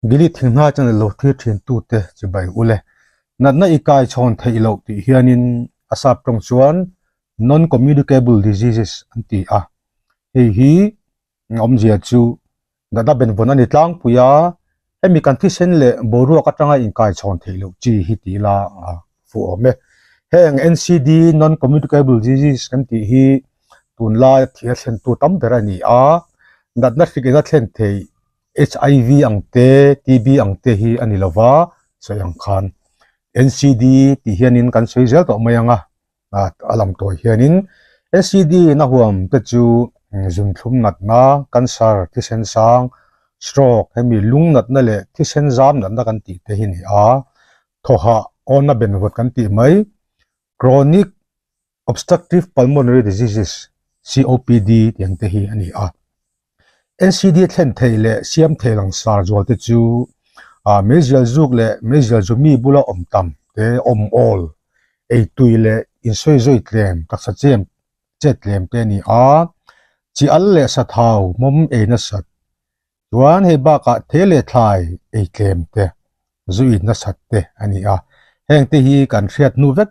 Gili thinghnai channel lo thlir thin tute chibai ule. Natna i kai chhawn theih loh tih hianin a sap tawng chuan non-communicable diseases an ti a. Hei hi awmzia chu natna benvawn a ni tlangpui a, hemi kan thisen leh boruak atanga inkai chhawn theih loh chi hi tih ila a fuh awm e. Heng NCD, Non-Communicable Disease, kan tih hi tunlai thih a thlentu tam ber a ni a, natna hrik ina thlen theih HIV ang te, TB ang te hi a ni lova sawi ang khan NCD tih hianin kan sawi zel tawh mai ang a, a lang tawi hianin NCD in a huam te chu zunthlum natna, cancer, thisen sang, stroke hemi lung natna leh thisen zam natna kan tih te hi a ni a, thawhah awna benvawt kan tih mai chronic obstructive pulmonary diseases, COPD, tih ang te hi a ni a. NCD thlen thei leh siam thei langsar zual te chu meizial zuk leh meizial zu mi bula awm tam te, awm awl, eitui leh insawizawi tlem, taksa chem chet tlem te a ni a. Chi al leh sathau mawm ei nasat Chuan hei bakah thei leh thlai ei tlem te, zu in nasat te a ni a, heng te hi kan hriat hnu vek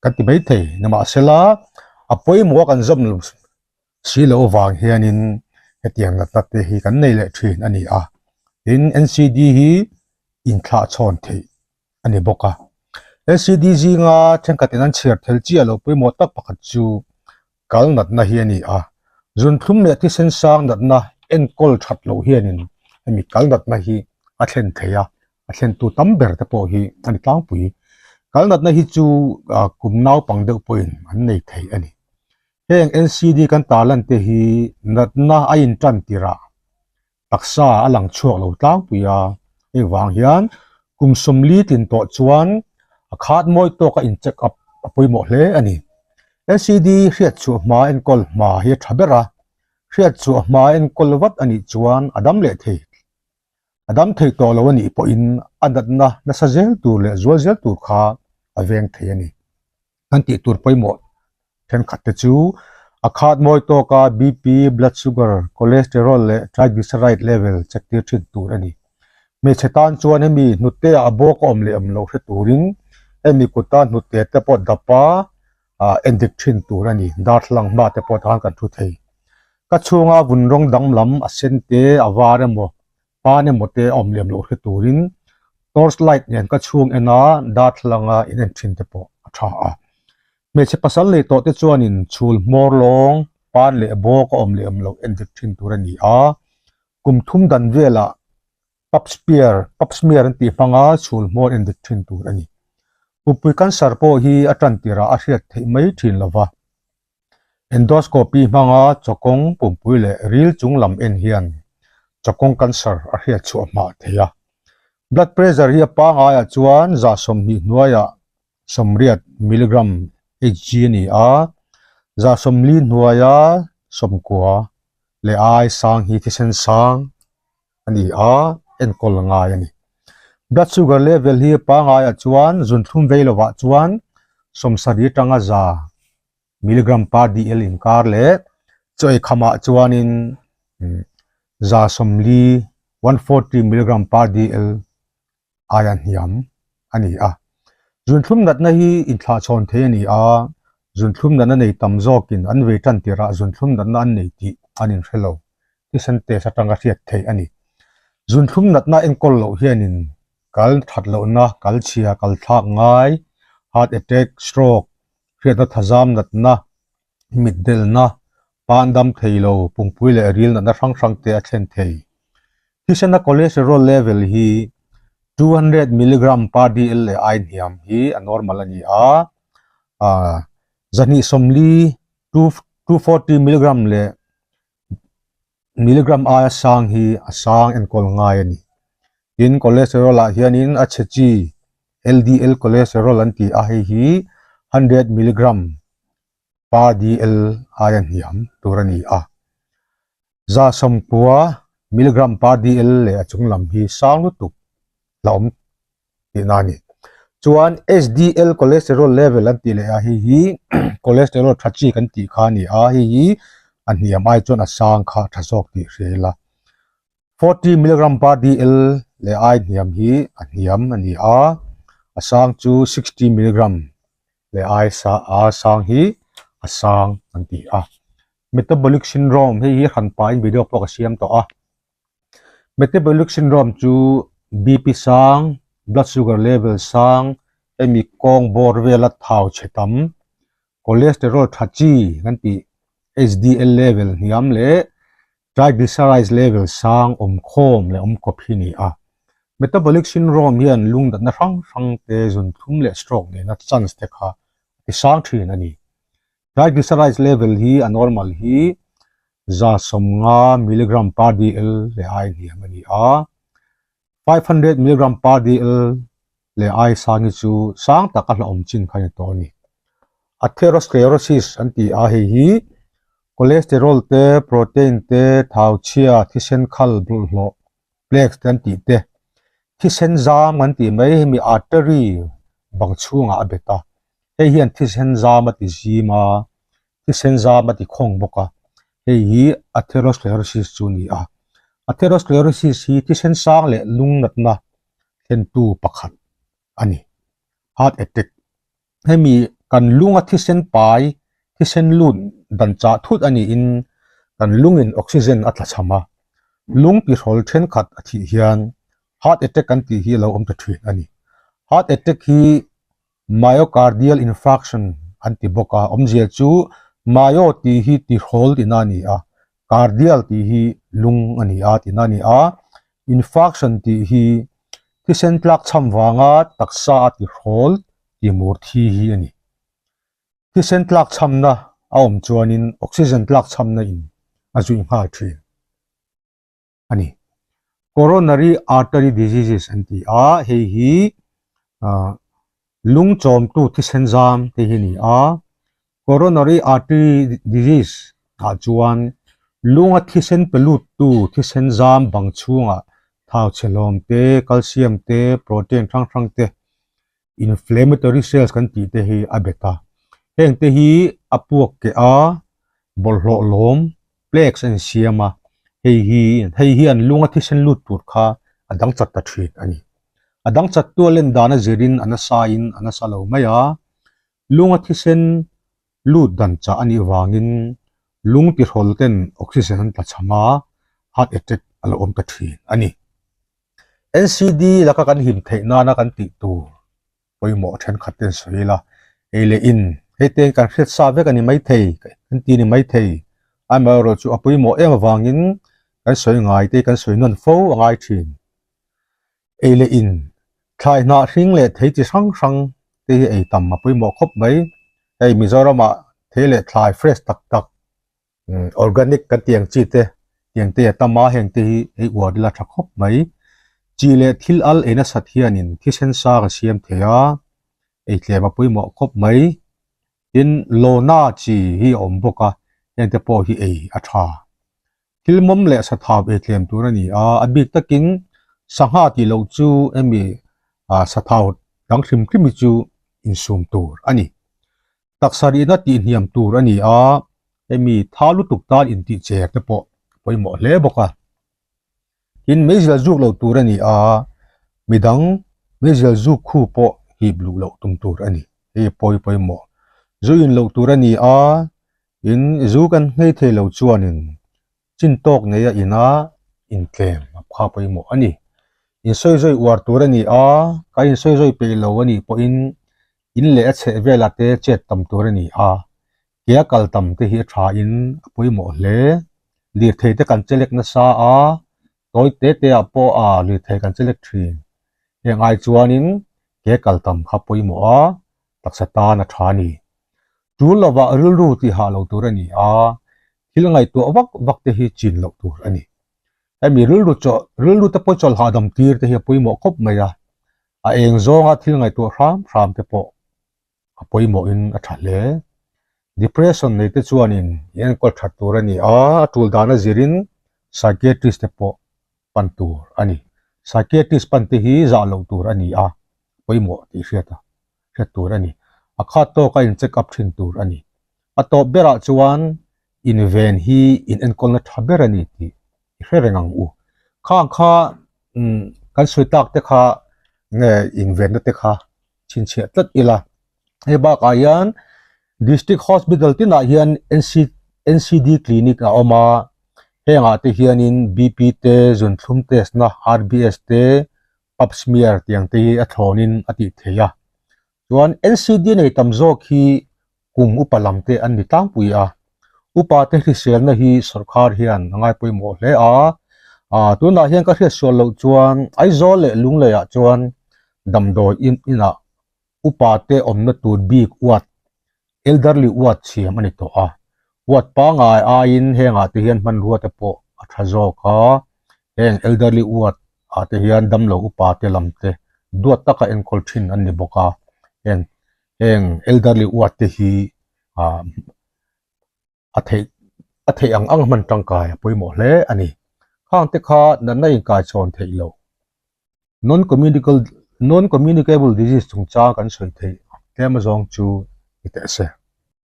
kan ti maithei. Nimahsela a pawimawh a kan zawm lo si loh avang hianin hetiang natna te hi kan nei leh thin a ni a, tin NCD hi inthlah chhawn theih a ni bawk a. LCD zinga thenkhatin an chhiar thel chiah loh pawimawh tak pakhat chu kal natna hi a ni a, zunthlum leh thisen sang natna enkawl that loh hianin hemi kal natna hi a thlen thei a, a thlentu tam ber te pawh hi a ni tlangpui. Kal natna hi chu kum naupang deuh pawhin an nei thei a ni. Heng NCD kan tarlan te hi natna a intan tirah taksa a lang chhuak lo tlangpui a, hei vang hian kum sawmli tlin tawh chuan a khat mawi tawka in check up a pawimawh hle a ni. NCD hriat chhuah hma enkawl hma hi a tha ber a, hriat chhuah hma enkawl vat a nih chuan a dam leh thei. A dam thei tawh lo a nih pawhin a natna nasa zel tur leh zual zel tur kha a veng thei a ni. Kan tih tur pawimawh thenkhat te chu a khat mawi tawka BP, blood sugar, cholesterol leh triglyceride level check tir thin tur a ni. Hmeichhe tan chuan hemi hnute ah a bawk a awm leh awm loh hre turin hemi kuta hnute te pawh dap a endik thin tur a ni. Darthlalang hma te pawh tan kan thu thei. Ka chhunga vun rawng danglam a sen te, a var emaw, pan emaw te a awm lem loh hre turin torch light nen ka chhung en a, darthlalanga in en thin te pawh a tha a. Hmeichhe pasal nei tawh te chuanin chhul hmawr lawng, pan leh bawk a awm leh awm loh en dik thin tur a ni a. Kum thum dan velah pap smear, pap smear an tih hmanga chhul hmawr en dik thin tur a ni. Pumpui cancer pawh hi a tan tirah a hriat theih mai thin lova. Endoscopy hmanga chawkawng pumpui leh ril chung lam en hian chawkawng cancer a hriat chhuah hmah thei a. Blood pressure hi a pangaiah chuan 120 hnuaiah 80 milligram Hg a ni a, 140 hnuaia 90 leh ai sang hi thisen sang a ni a, enkawl a ngai a ni. Blood sugar level hi pangaiah chuan zunthlum vei lovah chuan 70 atanga 100 milligram per dl inkar leh chaw ei khamah chuanin 140, 140 milligram per dl aia hniam a ni a. Zunthlum natna hi inthlahchhawn thei a ni a, zunthlum natna nei tam zawkin an vei tan tirah zunthlum natna an nei tih an inhre lo. Thisen test atanga hriat theih a ni. Zunthlum natna enkawl loh hianin kal that lohna, kal chhia, kal thlak ngai, heart attack, stroke, hriatna thazam natna, mitdelna, pan dam thei lo, pungpui leh ril natna hrang hrang te a thlen thei. Thisena cholesterol level hi 200 milligram per dl leh ai hniam hi a normal a ni a, 240, 240 milligram leh milligram aia sang hi a sang enkawl ngai a ni. Tin, cholesterol ah hianin a chhe chi LDL cholesterol an ti a, hei hi 100 milligram per dl aia hniam tur a ni a. 190 milligram per dl leh a chung lam hi sang lutuk hlauhawm tihna a ni. Chuan HDL cholesterol level an tih leh a, hei hi cholesterol tha chi kan tih kha a ni a, hei hi a hniam ai chuan a sang kha tha zawk tih hria ila. 40 milligram per dl leh ai hniam hi a hniam a ni a, a sang chu 60 milligram leh ai sa a sang hi a sang an ti a. Metabolic syndrome hei hi hran pahin video pawh ka siam tawh a. Metabolic syndrome chu BP sang, blood sugar level sang, hemi kawng bawr vela thau chhe tam, cholesterol tha chi kan tih HDL level hniam leh triglycerides level sang awm khawm leh awm kawp hi a ni a. Metabolic syndrome hian lungdatna hrang hrang te zunthlum leh stroke nena chance te kha a ti sang thin a ni. Triglycerides level hi a normal hi 150 milligram per dl leh ai hniam a ni a, 500 milligram per dl leh ai sang hi chu sang tak a hlauhawm chin kha a ni tawh a ni. Atherosclerosis an ti a, hei hi cholesterol te, protein te, thau chhia, thisen khal bawlhhlawh, plaques te an tih te, thisen zam an tih mai hemi artery bang chhungah a bet a, hei hian thisen zam a ti zim a, thisen zam a ti khawng bawk a, hei hi atherosclerosis chu a ni a. Atherosclerosis hi thisen sang leh lung natna thlentu pakhat a ni. Heart attack Hemi kan lunga thisen pai, thisen lut dan chah thut a niin kan lungin oxygen a tla cham a, lung tihrawl thenkhat a thih hian heart attack kan tih hi a lo awm ta thin a ni. Heart attack hi myocardial infarction an ti bawk a, awmzia chu myo tih hi tihrawl tihna a ni a, cardial tih hi lung a ni a tihna a ni a, infarction tih hi thisen tlak chham vanga taksa a tihrawl tih mur thi hi a ni. Thisen tlak chhamna a awm chuanin oxygen tlak chhamna in a zui nghal thin a ni. Coronary artery diseases an ti a, hei hi lung chawmtu thisen zam te hi a ni a. Coronary artery disease ah chuan lunga thisen pe luttu thisen zam bang chhungah thau chhe hlawm te, calcium te, protein hrang hrang te, inflammatory cells kan tih te hi a bet a. Heng te hi a puak keh a, bawlhhlawh lawm, plaques a insiam a, hei hi hei hian lunga thisen lut tur kha a dang chat ta thin a ni. A dang chat tu a len dan a zirin a nasa in a nasa lo mai a, Lunga thisen lut dan chah a nih vangin lung tihrawl ten oxygen an tla cham a, heart attack a lo awm ta thin a ni. NCD laka kan him theih nana kan tih tur pawimawh thenkhat ten sawi ila, ei leh in, hei te kan hriat sa vek a ni maithei, kan ti ni maithei, amaherawhchu a pawimawh em avangin kan sawi ngai te kan sawi nawn fo a ngai thin. Ei leh in, thlai hnah hring leh thei chi hrang hrang te hi ei tam a pawimawh khawp mai. Hei Mizoramah thei leh thlai fresh tak tak, organic kan tih ang chi te, tiang te a tam a, heng te hi ei uar ila tha khawp mai. Chi leh thil al ei nasat hianin thisen sang a siam thei a, ei tlem a pawimawh khawp mai. Tin, lawna chi hi a awm bawk a, heng te pawh hi ei a tha. Thil mawm leh sathau ei tlem tur a ni a, a bik takin sangha tih loh chu hemi sathau dang hrim hrim hi chu insum tur a ni. Taksa rihna tih hniam tur a ni a, hemi tha lutuk tan intih cher te pawh pawimawh hle bawk a. Tin, meizial zuk loh tur a ni a, midang meizial zuk khu pawh hip luh loh tum tur a ni. Hei pawi pawimawh. Zu in loh tur a ni a, In zu kan nghei thei lo chuanin chin tawk neia ina intlem a pha pawimawh a ni. Insawizawi uar tur a ni a, ka insawizawi peih lo a nih pawhin in leh a chheh velah te chet tam tur a ni a, ke a kal tam te hi a thain a pawimawh hle. Lirthei te kan chelek nasa a, tawi te te ah pawh a lirthei kan chelek thin. Heng ai chuanin ke kal tam kha pawimawh a, taksa tan a tha a ni. Tul lovah rilru tih hah lo tur a ni a, thil ngaihtuah vak vak te hi chin loh tur a ni. Hemi rilru chaw, rilru te pawh chawlh hahdam tir te hi a pawimawh khawp mai a, a eng zawnga thil ngaihtuah hram hram te pawh a pawimawhin a tha hle. Depression nei te chuanin i enkawl that tur a ni a, a tul dan a zirin psychiatrist te pawh pan tur a ni. Psychiatrist pan te hi zah loh tur a ni a, pawimawh tih hriat a hriat tur a ni. A khat tawk a in check up thin tur a ni. A tawp berah chuan inven hi in enkawlna tha ber a ni tih i hre reng ang u. Khang kha umm. Kan sawi tak te kha nge invenna te kha chhinchhiah tlat ila. Hei bakah hian District Hospital tinah hian NCD Clinic a awm a, hengah te hianin BP te, zunthlum test na, RBS te, Pap smear tiang te hi a thlawnin a tih theih a. Chuan NCD nei tam zawk hi kum upa lam te an ni tlangpui a, upa te hriselna hi sawrkar hian a ngai pawimawh hle a, tunah hian ka hriatsual loh chuan Aizawl leh Lungleiah chuan damdawi in inah upa te awmna tur bik uat, elderly uat siam a ni tawh a, uat pangai aiin hengah te hian hmanrua te pawh a tha zawk a, heng elderly uat ah te hian damlo upa te lam te duat taka enkawl thin an ni bawk a, heng heng elderly uat te hi ah a theih a theih ang ang hman tangkai a pawimawh hle a ni. Khang te kha natna inkaichhawn theih loh non-communicable non-communicable disease chungchang kan sawi theih tlem azawng chu ni teh se.